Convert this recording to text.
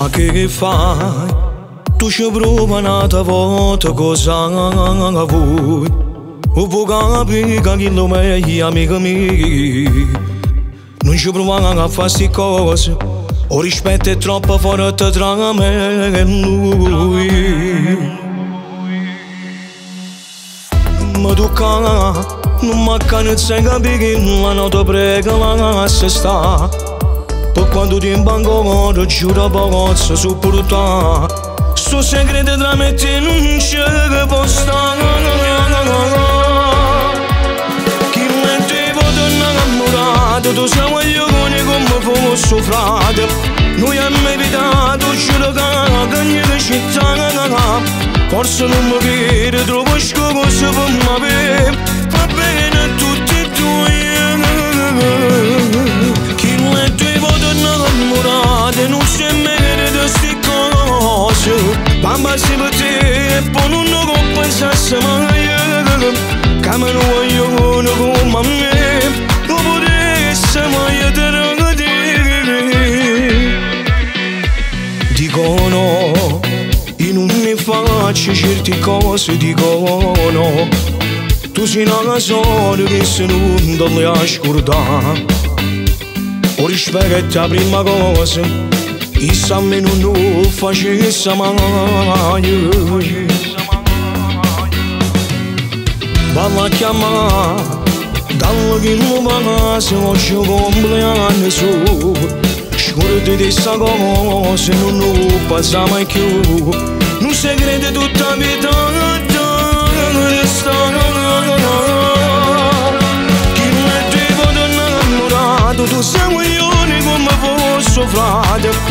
Ma che fai? Tu ci provi un'altra volta cosa vuoi? O vuoi capire che lo meglio amico mio? Non ci provare a fare queste cose, o rispetto è troppo forte tra me e lui. Ma tu non mi accanezza capire, la notte prega la se sta. Per quanto tempo ancora giuro posso sopportare. Sto segreto tra me e te non c'è può stare. Chi non ti vuole innamorato, tu sei guaglione come fosse frate. Noi abbiamo evitato, giuro che niente città. Forse non mi vedo, trovo scusa per me. Va bene tutti e due. Chi non ti vuole innamorato, non si merita sti cose. Mamma se per te e poi non lo pensasse mai. Che me lo voglio come me, lo potesse mai te lo dire. Dicono, io non mi faccio certe cose, dicono. Tu sei una sola che se non te le ascolta. O rispetto la prima cosa, e a me non lo facesse mai. Valla a chiamare, dallo che non va, se oggi compleanno su. Scordi di sta cosa, non lo passa mai più. Non si crede tutta vita, sta. Chi non ti vuole innamorato, tu sei un guaglione come fosse frate.